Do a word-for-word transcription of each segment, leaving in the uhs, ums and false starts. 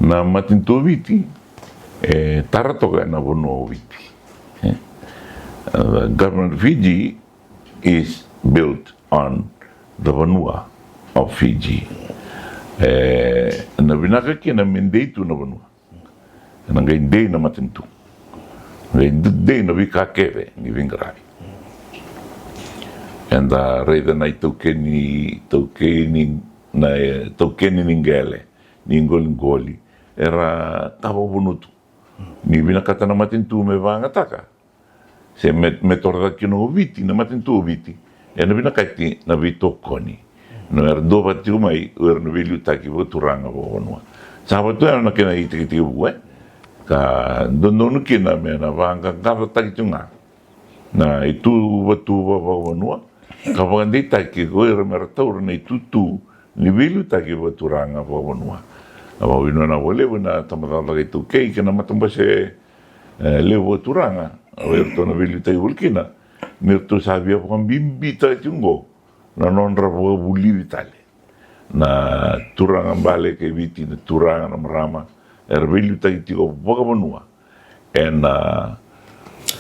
Na matanitu o Viti e tara toka ena vanua o Viti. E, the government of Fiji is built on the vanua of Fiji. E, na vinaka kina me dei tu na vanua. Ena qai dei na matanitu. Qai d-, dei na veika kece ni veiqaravi. Eda raica na itaukeni, taukeni, na, e, taukeni ni qele, ni qoliqoli, era ka vakavanua tu. Ni vinakata na matanitu me vagataka, se me, me torocaka kina o Viti, na matanitu o Viti, ena vinakati na veitokoni. Na era duavata tiko mai o ira na veiliutaki vakaturaga vakavanua. Sa vaka tu ya na kena itekitekivu, e? Ka dodonu kina me na vaqaqacotaki tu ga na ituvatuva vakavanua, ka vakadeitaki ko ira me ra taura na itutu ni veiliutaki vakaturaga vakavanua. Na vakavinavinaka vakalevu na tabacakacaka iTaukei kei na matabose, e, levu vakaturaga, o iratou na veiliutaki voli kina, ni ratou sa via vakabibitaka tiko oqo na nodra vakavulici tale na turaga bale kei Viti, na turaga, na marama, era veiliutaki tiko vakavanua ena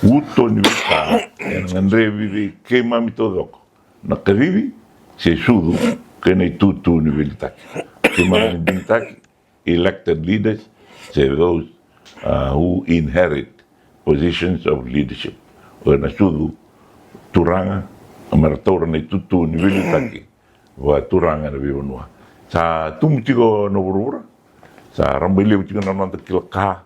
uto ni veika ena gadrevi vei keimami taucoko na kacivi se sucu kei na itutu ni veiliutaki. Keimami na digitaki elected leaders se those, uh, who inherit positions of leadership. O ira na sucu turaga me ra taura na itutu ni veiliutaki vakaturaga ena veivanua. Sa tubu tiko na vuravura, sa rabailevu tiko na noda kila ka,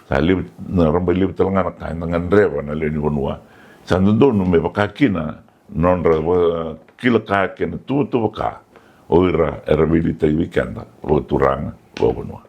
sa levu, na rabailevu tale ga na ka eda gadreva na lewe ni vanua. Sa dodonu me vaka kina na nodra vakila ka kei na tuvatuva ka o ira era veiliutaki vei keda vakaturaga vakavanua.